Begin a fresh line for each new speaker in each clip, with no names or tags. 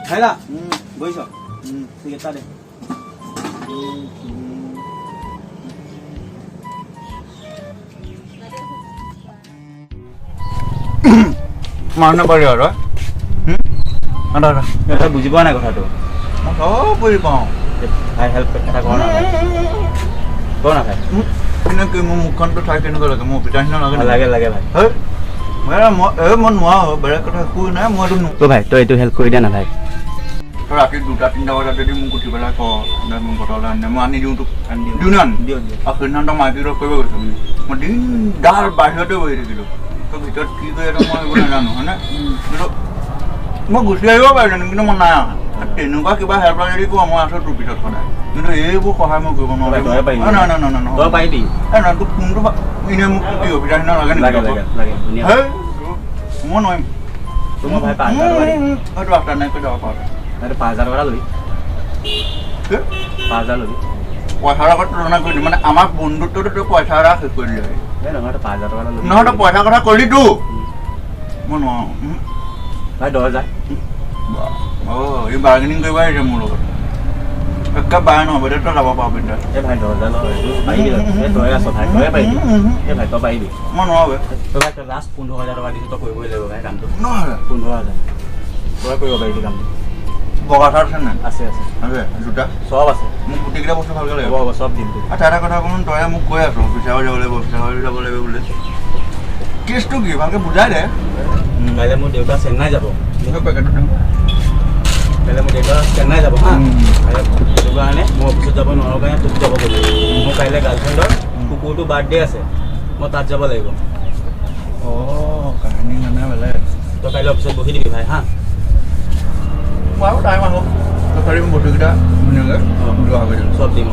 ভাইলা, বহিছ, cigarette দে।
মাৰ নাপাৰি আৰু
তই বুজি পোৱা নাই কথাটো।
মই চব বুজি পাওঁ।
ভাই, হেল্প এটা কৰ না ভাই, কৰ না ভাই।
কেনেকৈ মোৰ মুখখনটো চাই কেনেকুৱা লাগে? মোৰ পিতা নিচিনা লাগে?
লাগে লাগে ভাই।
মই এই মই নোৱাৰোঁ, বেলেগ কথা একো নাই, মই এইটো
তই ভাই, তই এইটো হেল্প কৰি দে না ভাই।
তই ৰাতি 2টা 3টা বজাত যদি মোক উঠি পেলাই ক মোৰ বটল আনি দে, মই আনি দিওঁ তোক। দিওঁ নে আনি
দিওঁ দিওঁ।
আৰু সেইদিনাখন তই মাইকী লগ কৰিব গৈছ, মই দিনডাল বাহিৰতে বহি থাকিলোঁ, তই ভিতৰত কি কৰি আছ মই এইবোৰ নাজানো, হয়নে? কিন্তু মই গুচি আহিব পাৰিলোঁ, কিন্তু মই নাই অহা। তেনেকুৱা কিবা হেল্প যদি কওঁ, মই আছোঁ তোৰ পিছত সদায়, কিন্তু এইবোৰ সহায় মই কৰিব নোৱাৰোঁ। নাই নাই নাই নাই,
তই পাৰিবি।
এই নহয়, তোক কোনটো এনেই মোক কি অসুবিধা নিচিনা লাগে নেকি? মই নোৱাৰিম।
মই ভাই 5000 টকা দিম।
এইটো আঠটা নাই কৈ যাব পাৰোঁ।
5000 টকা ল'বি, 5000 ল'বি।
পইচাৰ লগত তুলনা কৰি দিম মানে আমাক বন্ধুত্বটো তই পইচা এটা শেষ কৰি দিলি।
নহয়, 5000 টকা ল'বি।
নহয়, তই পইচাৰ কথা ক'লিতো, মই নোৱাৰোঁ
ভাই। 10,000।
অঁ, এই বাৰ্গেনিং কৰিব আহিছে মোৰ লগত, একে বাৰ নহ'ব দে, তই যাব পাৰ বিন্দাছ।
এই ভাই, 10,000 ল, পাৰিবি। এই তই আছ ভাই, তয়ে পাৰিবি। এই ভাই, তই পাৰিবি।
মই নোৱাৰোঁ।
তই ভাই, তই লাষ্ট 15,000 টকা দিছোঁ, তই কৰিবই লাগিব ভাই কামটো।
নহয়,
15,000, তই কৰিব পাৰিবি কামটো।
বগা চাৰ্ট আছে নাই?
আছে আছে।
আছে জোতা?
চব আছে।
মোক গোটেইকেইটা বস্তু ভালকৈ লাগিব।
হ'ব, চব দিম তোক।
আচ্ছা, এটা কথা কওঁ, তই মোক কৈ আছ অফিচাৰ যাব লাগিব, অফিচাৰ যাব লাগিব বুলি, কেছটো কি ভালকৈ বুজাই দে।
কাইলৈ মোৰ দেউতা চেন্নাই যাব।
পেকেটটো
কাইলৈ মোৰ দেউতা চেন্নাই যাব, হা, সেইটো কাৰণে মই অফিচত যাব নোৱাৰোঁ কাৰণে তোক যাব ক'লো। মোৰ কাইলৈ গাৰ্লফ্ৰেণ্ডৰ কুকুৰটো বাৰ্থডে আছে, মই তাত যাব লাগিব।
অঁ, কাহিনী মানে বেলেগ।
তই কাইলৈ অফিচত বহি দিবি ভাই, হা।
বাৰু, টাইম আহক, তথাপি মই বস্তুকেইটা ধুনীয়াকৈ যোৱা কৰি দিলোঁ।
চব দিম।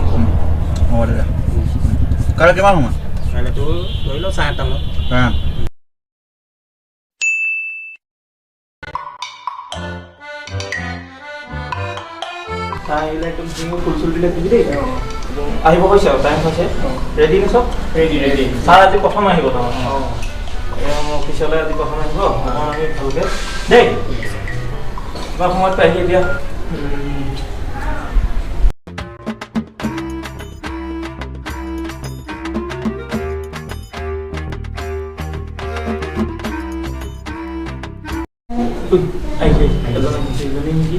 হ'ব দে। কাইলৈ কিমান সময়?
কাইলৈ তোৰ ধৰি লওঁ 8:30মানত।
তাই আহিলে একদম ধুনীয়া ফুল চুলবিলাক দিবি দেই। আহিব কৈছে আৰু টাইম হৈছে। ৰেডি নে চব?
Ready ready.
ছাৰ আজি প্ৰথম আহিব তাৰমানে। মোৰ অফিচলৈ আজি প্ৰথম আহিব, অকণ আমি ভালকৈ দেই। কিমান সময়ত পাইহি এতিয়া? আহিছে এজন, আহিছে এজনী নেকি?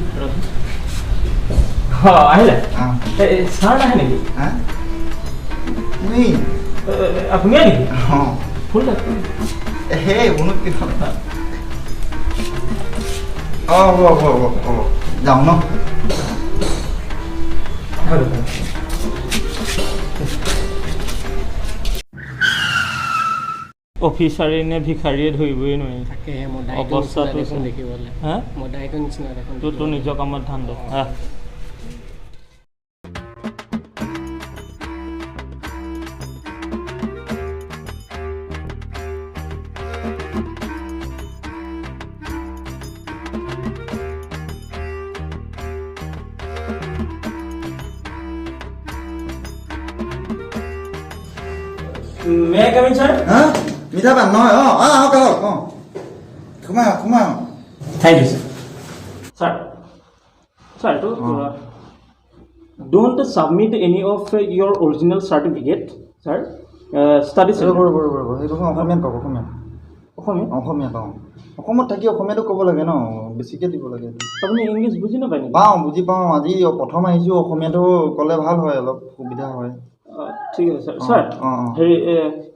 অঁ, আহিলে। ছাৰ নাহে নেকি? আপুনিয়ে নেকি? ফুল।
অঁ, হ'ব হ'ব হ'ব হ'ব, যাওঁ ন।
অফিচাৰে নে ভিখাৰীয়ে ধৰিবই নোৱাৰি অৱস্থাটো। তোৰ তোৰ নিজৰ কামত ধান দে। May I come in, sir?
হা, মিঠা পান নহয়। অঁ অঁ, আহক আহক, অঁ, সোমাই আহক, সোমাই আহক।
Thank you sir. Sir, sir, এইটো don't submit any of your original certificate sir, study.
ৰ'ব ৰ'ব ৰ'ব ৰ'ব, সেইখন অসমীয়াত কওক, অসমীয়াত।
অসমীয়া?
অসমীয়াত, অঁ। অসমত থাকি অসমীয়াটো ক'ব লাগে ন, বেছিকৈ দিব লাগে।
আপুনি ইংলিছ বুজি নাপায় নেকি?
পাওঁ, বুজি পাওঁ। আজি প্ৰথম আহিছোঁ, অসমীয়াটো ক'লে ভাল হয়, অলপ সুবিধা হয়।
ঠিক আছে ছাৰ। ছাৰ, হেৰি,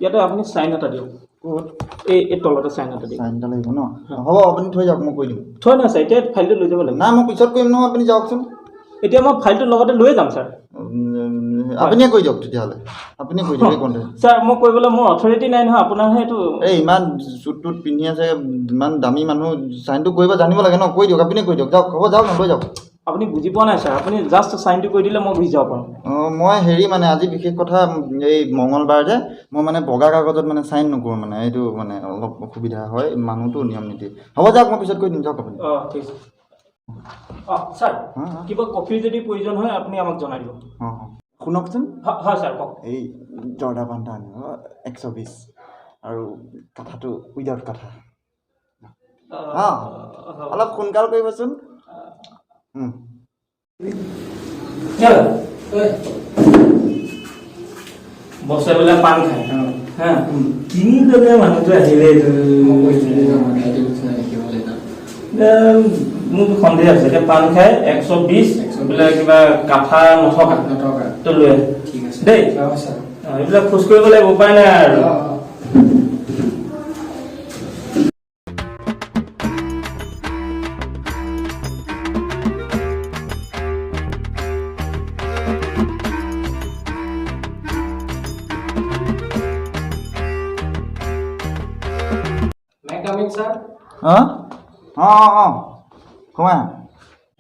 ইয়াতে আপুনি চাইন এটা দিয়ক।
ক'ত?
এই তলতে চাইন এটা দিয়ক।
চাইন এটা লাগিব ন? হ'ব, আপুনি থৈ যাওক, মই কৰি দিম।
থৈ নহয় ছাৰ, এতিয়া ফাইলটো লৈ যাব লাগিব।
নাই, মই পিছত কৰিম নহয়, আপুনি যাওকচোন।
এতিয়া মই ফাইলটো লগতে লৈ যাম ছাৰ।
আপুনিয়ে কৰি দিয়ক তেতিয়াহ'লে, আপুনিয়ে কৰি দিয়ক এইকণতে।
ছাৰ, মই কৰিবলৈ মোৰ অথৰিটি নাই নহয়, আপোনাৰহে এইটো।
এই ইমান চুট টুট পিন্ধি আছে, ইমান দামী মানুহ, চাইনটো কৰিব জানিব লাগে ন। কৰি দিয়ক, আপুনিয়ে কৰি দিয়ক, যাওক। হ'ব, যাওক ন, লৈ যাওক।
আপুনি বুজি পোৱা নাই ছাৰ, আপুনি জাষ্ট চাইনটো কৰি দিলে মই গুচি যাব পাৰোঁ।
অঁ, মই হেৰি মানে আজি বিশেষ কথা, এই মঙলবাৰ যে, মই মানে বগা কাগজত মানে চাইন নকৰোঁ, মানে এইটো মানে অলপ অসুবিধা হয়, মানুহটো নিয়ম নীতি। হ'ব যাওক, মই পিছত কৰি দিম, যাওক আপুনি।
অঁ, ঠিক আছে। অঁ ছাৰ, কিবা কফিৰ যদি প্ৰয়োজন হয় আপুনি আমাক জনাই দিব।
অঁ অঁ, শুনকচোন।
হয় ছাৰ, কওক।
এই জৰ্দা পানটা আনিব 120, আৰু কাঠাটো উইদাউট কাঠা। অঁ, অলপ সোনকাল কৰিবচোন।
বছে বোলে পাণ খায় হা, কিনি পেলাই মানুহটো আহিলে এইটো। এতিয়া মোৰ সন্দেহ আছে, এতিয়া পাণ খাই 120 বোলে কিবা কাঠা নথকা
নথকা।
তই লৈ আহ।
ঠিক আছে।
দেই।
অ, ছাৰ।
অ, এইবিলাক খোজ কৰিব লাগিব, উপায় নাই আৰু।
অ, অ। May I come in, sir?
অঁ অঁ অঁ অঁ সোমাই আহ।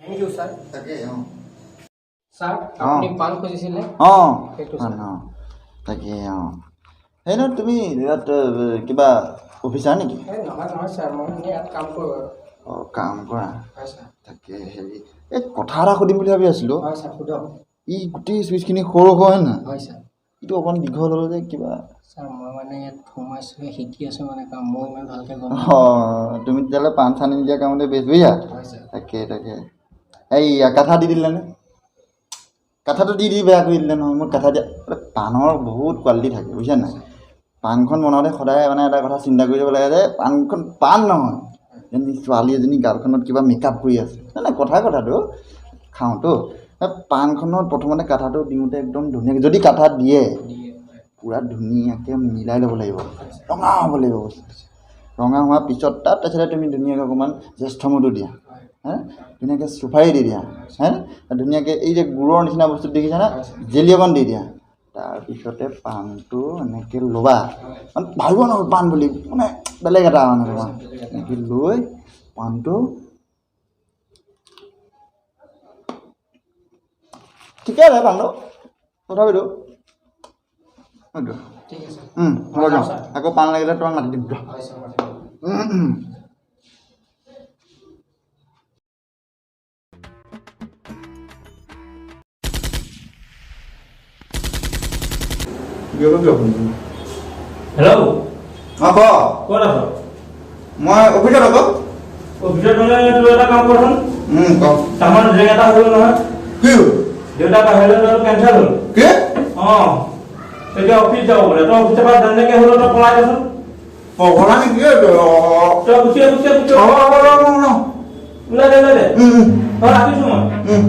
Thank you, sir.
তাকে অঁ।
ছাৰ,
অ।
আপুনি পাণ খুজিছিলে?
অঁ।
সেইটো
অঁ অঁ, তাকে অঁ। সেই নহয়, তুমি ইয়াত কিবা অফিচাৰ নেকি?
এই নহয় নহয় ছাৰ, মই এনেই ইয়াত কাম কৰোঁ আৰু।
অঁ, কাম কৰা?
হয় ছাৰ।
তাকে, হেৰি, এই কথা এটা সুধিম বুলি ভাবি আছিলোঁ।
হয় ছাৰ, সোধক।
ই গোটেই চুইচখিনি সৰু হয় নহয়?
হয় ছাৰ।
এইটো অকণ দীঘল হ'ল যে কিবা।
ছাৰ, মই মানে ইয়াত সোমাইছোঁহে, শিকি আছোঁ মানে কাম, মই ইমান ভালকৈ গম নাপাওঁ।
অঁ, তুমি তেতিয়াহ'লে পাণ চান দিয়া কামতে বেছ, বুজিছা?
হয় ছাৰ।
তাকে তাকে। এই কাঠা দি দিলেনে? কাঠাটো দি দি বেয়া কৰি দিলে নহয়। মোৰ কাঠা দিয়া, পাণৰ বহুত কোৱালিটি থাকে, বুজিছা নাই? পাণখন বনাওঁতে সদায় মানে এটা কথা চিন্তা কৰি যাব লাগে যে পাণখন পাণ নহয় যেন ছোৱালী এজনী গালখনত কিবা মেকআপ কৰি আছে। নাই নাই, কথা কথাটো খাওঁতো। এই পাণখনত প্ৰথমতে কাঠাটো দিওঁতে একদম ধুনীয়াকৈ যদি কাঠা দিয়ে,
দিয়ে, হয়।
পূৰা ধুনীয়াকৈ মিলাই ল'ব লাগিব, ৰঙা হ'ব লাগিব বস্তুটো। ৰঙা হোৱাৰ পিছত তাত তাৰপিছতে তুমি ধুনীয়াকৈ অকণমান জ্যেষ্ঠ মধু দিয়া।
হয়।
হে, ধুনীয়াকৈ চুপাৰি দি দিয়া, হে, ধুনীয়াকৈ এই যে গুৰৰ নিচিনা বস্তু দেখিছানে, জেলি অকণ দি দিয়া। তাৰপিছতে পাণটো এনেকৈ ল'বা, মানে ভাবিব নোৱাৰো পাণ বুলি, মানে বেলেগ এটা, মানে তোমাৰ এনেকৈ লৈ পাণটো ঠিকে আছে পাণটো, তথাপিতো সেইটো।
ঠিক আছে।
হ'ব, যাওঁ। আকৌ পাণ লাগিলে তোমাক মাতি দিম, যোৱা।
হয় ছাৰ, মাতিব।
হেল্ল'।
অঁ, ক।
ক'ত আছ?
মই অফিচত আকৌ।
অফিচত মানে তই এটা কাম কৰচোন।
ক।
ডাঙৰ জেং এটা হৈ গ'ল নহয়।
কি হ'ল?
দেউতা বাহিৰলৈ যোৱাটো কেঞ্চেল হ'ল।
কি?
অঁ, এতিয়া অফিচ যাব বোলে। তই অফিচৰ পৰা যেনেকৈ হ'লেও তই পলাই দেচোন।
পগলা নেকি এইটো?
তই গুচি আহ, গুচি আহ, গুচি আহ।
অঁ, অঁ, অঁ, অঁ, অঁ।
ওলাই দে, ওলাই দে।
উম, উম,
তই ৰাখিছোঁ মই।
উম।